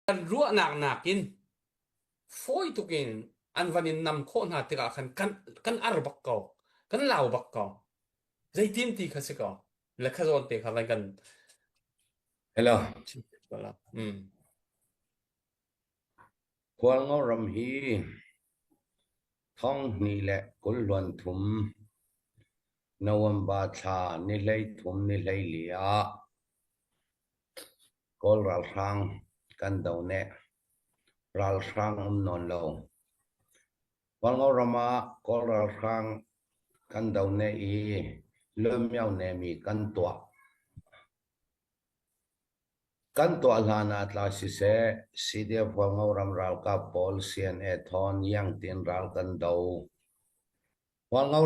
Kan ruahnak nakin fawi tuk in an van in nam khawh hna tikah khan kan ar bak ko, kan lau bak ko. Zeitin ti kha si ko. Le kha zawn te kha van kan Hello. chim ko la. Hualngo ram hi thong hnih le kul hluan thum November thla ni hlei thum ni hlei li ah Kawl ralhrang kan do neh. Ralhrang um nawn lo. Hualngo ram ah Kawl ralhrang kan do neh i luammiau nemi kan tuah. Kan tuah hlan ah tla siseh, CDF Hualngo ram ralkap pawl CNA thawn Yangtin ral kan do. Hualngo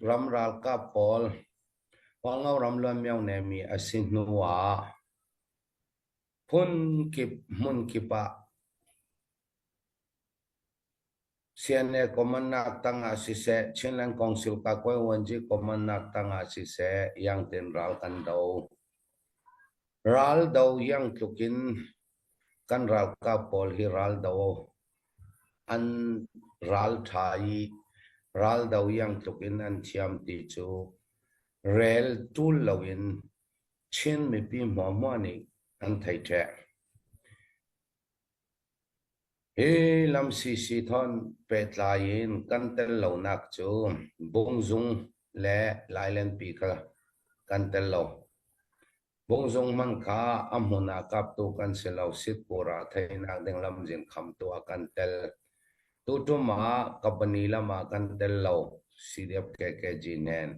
ram ralkap pawl Hualngo ram luanmio nemi a si hnu ah phunkip hmunkip ah CNA command-nak tangah siseh, Chinland Council Kakuaiwanji command-nak tangah siseh, Yangtin ral kan do. Ral do yang tluk in kan ralkap pawl hi ral do an ral ṭha i ral do yang tluk in an thiam ti cu rel ṭul loin Chin mipi hmuahhmuah nih an thei ṭheh. Hi lam CC thawn pehtlai in kan tel lonak cu Bungzung le Lailenpi kha kan tel lo. Bungzung hmanh kha a hmun ah kaptu kan si lo, Sitpur ah theihnak ding lamzin khamtu ah kan tel. Tuṭum ah company lam ah kan tel lo, CDF KKG nen.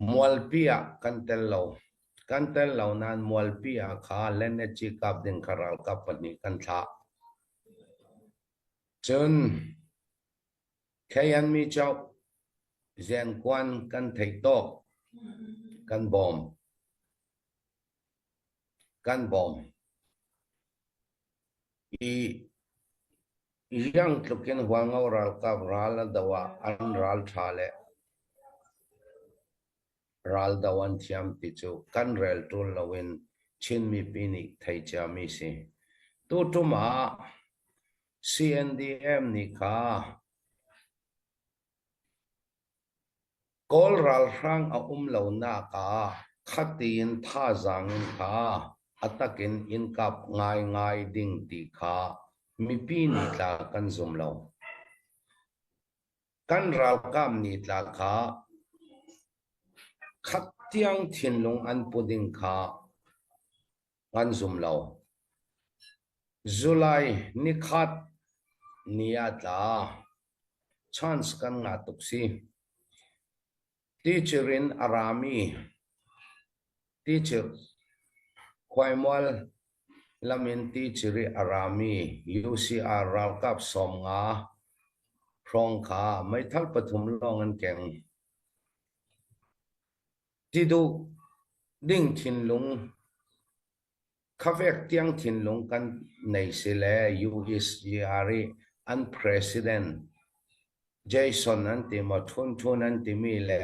Mualpi ah kan tel lo. Kan tel lo nain mualpi ah kha Lenetci kap ding kha ralkap pahnih kan thlah. Cun Khayan-mi cauk Zenkuan kan theih tawk kan bawm. Kan bawm. I Iang tluk in Hualngo ralkap ral a do ah an ral ṭha le ral do an thiam ti cu kan rel ṭul loin Chin mipi nih thei ciami si. Tuṭum ah CNDM nih kha Kawl ralhrang a um lonak ah khatin thazaang in kha a takin in kap ngaingai ding ti kha mipi nih tla kan zum lo. Kan ralkap nih tla kha khat tiang thinlung an pu ding kha kan zum lo. July nikhat ni ah tla. Chance kan ngah tuk si. Teacher in a rami teacher khuaimual lam in teacher i a rami UCR ralkap 50 hrawng kha meithal pathum lawng an keng. Ti duh ding thinlung Khavek tiang thinlung kan nei si le USGR i an president Jason an ti maw Thun Thun an timi le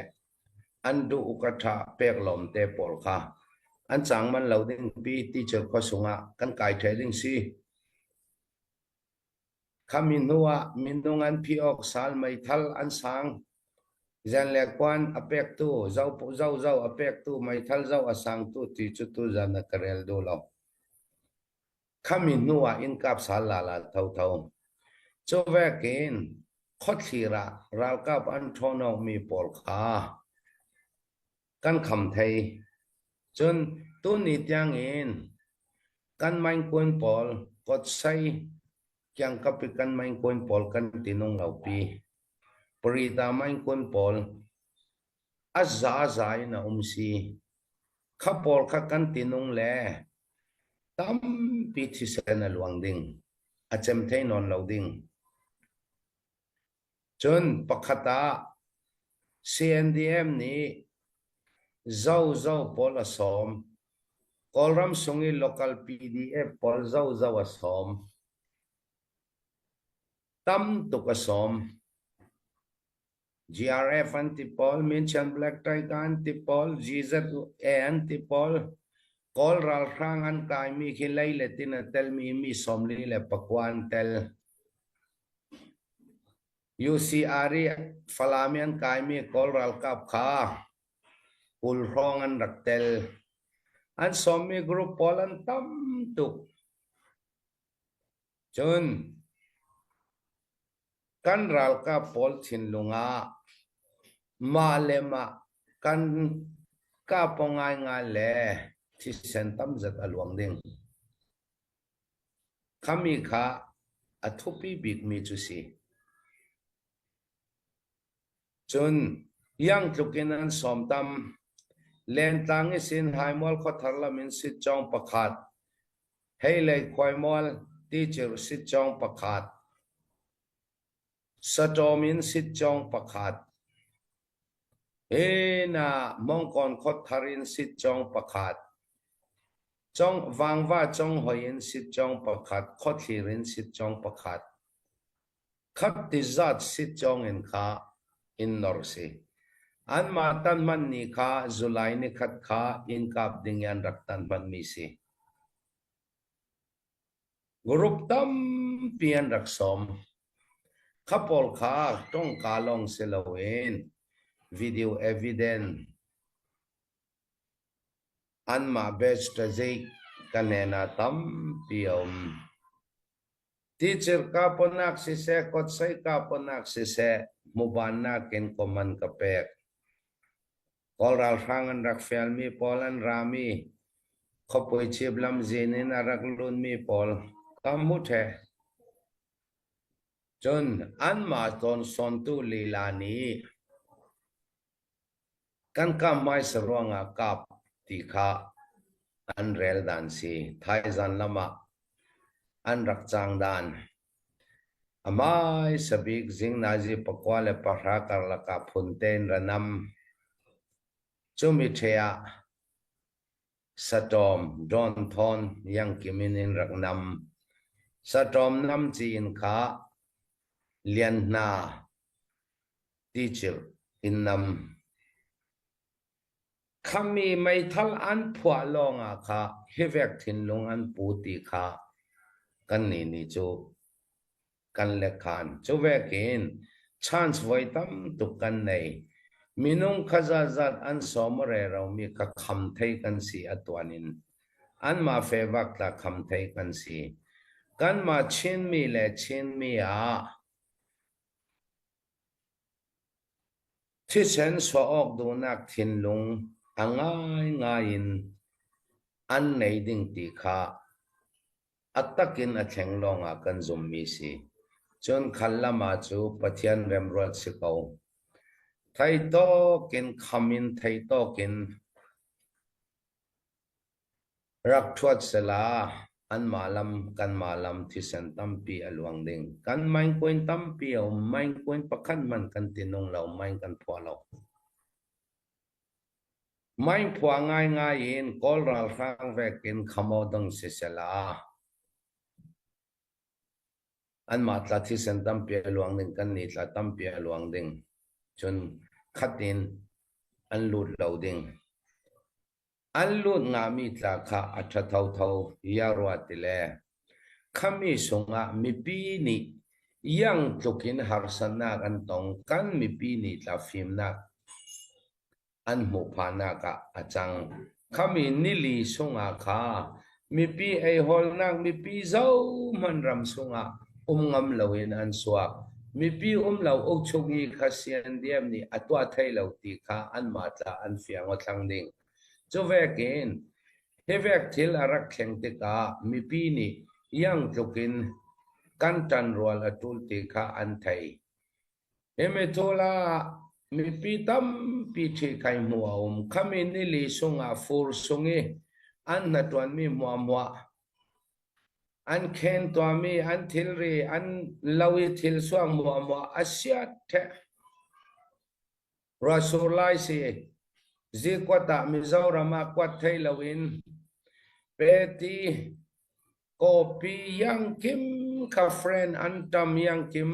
an duh uk a ṭha pek lawm te pawl kha an cang man lo ding pi teacher khua sungah kan kai ṭhe ding si. Khami hnu ah minung an phih awk sal meithal an sang. Zen le kuan a pektu, zozo a pektu, meithal zo a sangtu ti cu tuzan a ka rel duh lo. Khami hnu ah innkap sal lala thotho. Cu vekin khuathlir ah ralkap an ṭhawn awkmi pawl kha kan kham thei. Cun tuni tiangin kan mangkun pawl kotsai kiangkap i kan mangkun pawl kan tinung lopi. Parita mangkun pawl a zaza in a um si. Kha pawl kha kan tinung le tampi thisen a luang ding. A cem thei nawn lo ding. Cun pakhat ah CNDM nih zozo pawl a sawm. Kawlram sung i local PDF pawl zozo a sawm. Tam tuk a sawm. GRF an ti pawl, Minchan Black Tiger an ti pawl, GZA an ti pawl. Kawl ralhrang an kaimi khi lei le tin a telmi mi 49 an tel. UCR i Falam i an kaimi Kawl ralkap kha 20 hrawng an rak tel. An sawmmi group pawl an tam tuk. Cun kan ralkap pawl thinlung ah mah le mah kan kapaw ngaingai le thisen tamzat a luang ding. Khami kha a thupi bikmi cu si. Cun iang tluk in an sawm tam. Lentlang i sin Haimual khuathar lam in sitcawng pakhat, Heilei khuaimual ticirh sitcawng pakhat, Saṭawm in sitcawng pakhat, Hina Mongkawn khuathar in sitcawng pakhat, Vangva conghoi in sitcawng pakhat, Khuathlir in sitcawng pakhat. Khat ti zat sitcawng in kha in nor si. Anmah tan ni kha July ni khat kha inn kap ding i an rak tan hmanmi si. Group tampi an rak sawm. Kha pawl kha tongka lawng si loin video evidence anmah batch tazik ka hnen ah tampi a um. Ticir kaponak siseh, kotsai kaponak siseh, mubannak in kom an ka pek. Kawl ralhrang an rak fialmi pawl an rami, khuapui chip lamzin in a rak lunmi pawl ka hmu ṭheh. Cun anmah tawnsawntu lila nih Kan kah hmaisa ruangah kap ti kha an rel dan si. Thaizan lam ah an rak cang dan. A hmaisa bik zing nazi 9 le 10 karlak ah phun tein ra nam. Cumi ṭhe ah saṭawm dawn thawn iangkim in in rak nam. Saṭawm nam ci in kha lian hna Ticirh in nam. Khami meithal an phuah lawngah kha hivek thinlung an pu ti kha kannih nih cu kan lekhan. Cu vekin chance voi tam tuk kan nei. Minung kha zatzat an sawm reromi kha kham thei kan si a tuan in. Anmah fevak tla kham thei kan si. Kanmah Chinmi le Chinmi ah Thisen chuah awk duhnak thinlung a ngaingai in an nei ding ti kha a tak in a thleng lawngah kan zummi si. Cun khal lam ah cu Pathian remruat si ko. Thei tawk in kham in thei tawk in Rak ṭhuat sehla anmah lam kanmah lam thisen tampi a luang ding. Kan mangkuin tampi a um. Mangkuin pakhat hmanh kan ti nung lo, mang kan phuah lo. Mang phuah ngaingai in Kawl ralhrang vekin khamo dong si sehla anmah tla thisen tampi a luang ding, kannih tla tampi a luang ding. Cun khat in an lut lo ding. An lut ngami tla kha a ṭha thotho ia rua ti le khami sungah mipi nih iang tluk in harsatnak an tong kan mipi nih tla fimnak an hmuh phahnak ah a cang. Khami nili sungah kha mipi eihawlnak mipi zohhmanh ram sungah um ngam loin an suak. Mipi um lo ukchuk i kha CNDF nih a tuah thai lo ti kha anmah tla an fiang aw thlang ding. Cuvekin hi vek thil a rak thleng tikah mipi nih iang tluk in kan ṭanrual a ṭul ti kha an thei. Hi mithul ah mipi tampi ṭhihkhaih hmu a um. Khami nili sungah fur sung i an hnaṭuanmi hmuahhmuah an khen tuahmi an thilri an lo i thil suak hmuahhmuah a siat ṭheh. Ruahsur lai si. Zikuat ah Mizoram ah kuat thei loin peti kawpi iangkim kha friend an tam iangkim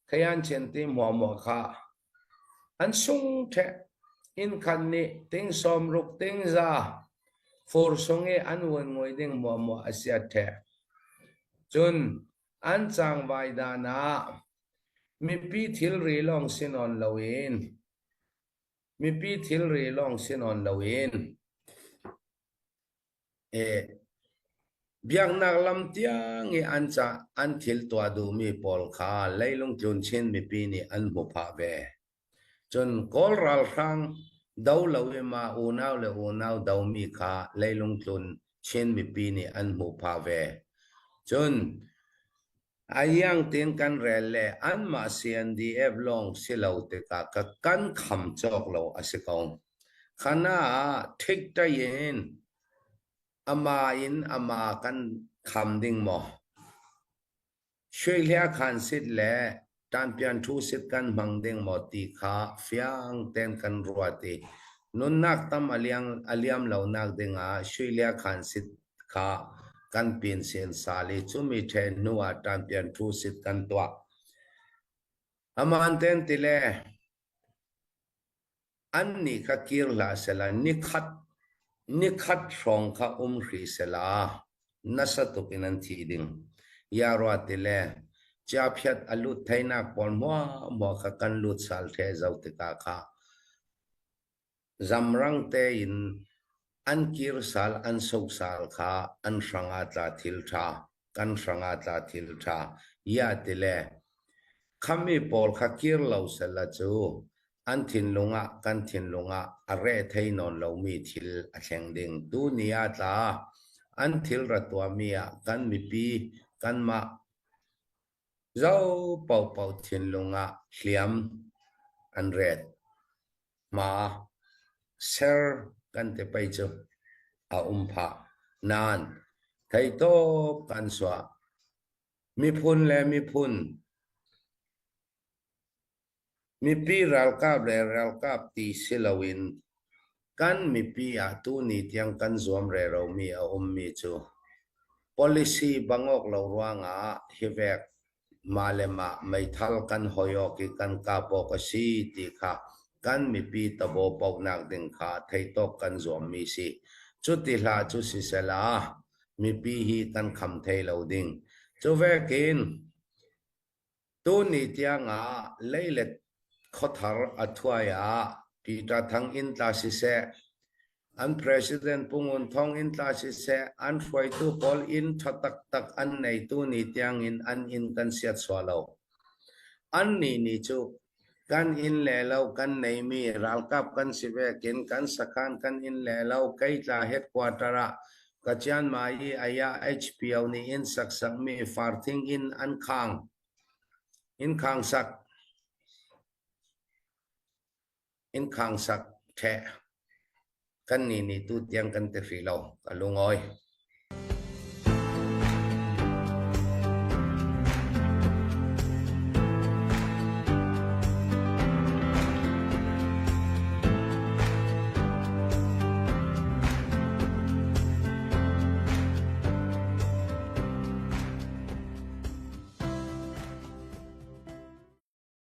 khayan chen ti muahmuah kha an sung ṭheh. Inn khat nih ting 60 ting 100. Fur sung i an uan ngoi ding muahmuah a si a ṭheh. Cun an cangvai dan ah mipi thilri lawng si nawn loin mipi thilri lawng si nawn loin Biaknak lam tiang i an cah an thil tuah duhmi pawl kha leilung tlun Chin mipi nih an hmu phah ve. Cun Kawl ralhrang do lo i mah unau le unau domi kha leilung tlun Chin mipi nih an hmuh phah ve. Cun a iang tiin kan rel le anmah CNDF lawng si lo tikah ka kan kham cawk lo a si ko. Khana ah ṭhikṭaih in ama in ama kan kham ding maw? Sui khan sit le ṭanpian ṭhu sit kan hmang ding maw ti kha fiang tein kan ruat i nunnak tam a liam lonak dingah sui khan sit kha kan pin sin sal i cumi ṭhen hnu ah ṭanpian ṭhu sit kan tuah. Aman ten ti le Annih kha kir hlah sehla nikhat hrawng kha um hrih sehla nasa tuk in an thi ding. Iarua ti le chiaphiat a lut theinak pawl hmuahhmuah kha kan lut sal ṭheh zau tikah kha zamrang tein an kir sal an sok sal kha an hrang ah tla thil ṭha kan hrang ah tla thil ṭha iah ti le khami pawl kha kir lo sehla cu an thinlung ah kan thinlung ah a reh thei nawn lomi thil a thleng ding. Tuni ah tla an thil ra tuahmi ah kan mipi kanmah zo paohpaoh thinlung ah hliam an ret. Hma ser kan ti pei cu a um phah. Nain theitawp kan suah. Miphun le miphun Mipi ralkap le ralkap ti si loin kan mipi ah tuni tiang kan zuam reromi a ummi cu policy bangawk lo ruangah hivek mah le mah meithal kan hoi awk i kan kap awk a si ti kha kan mipi tabaw pohnak ding kha theitawk kan zuammi si. Cuti hlah cu sisela mipi hi kan kham thei lo ding. Cu vekin Tuni tiangah leilet khuathar a thuai ah Peter Thang inn tla siseh, an President Pu Ngun Thawng inn tla siseh, an hruaitu pawl inn ṭha taktak an nei tuni tiangin an inn kan siatsuah lo. Annih nih cu kan inn le lo kan neimi ralkap kan si vekin kan sakhan kan inn le lo Keitla headquarter ah Kacianmai i ayah HPO nih inn saksakmi farthing inn an khang. Inn khang sak. Inn khang sak ṭheh. Kannih nih tutiang kan ti hrih lo. Ka lungawi.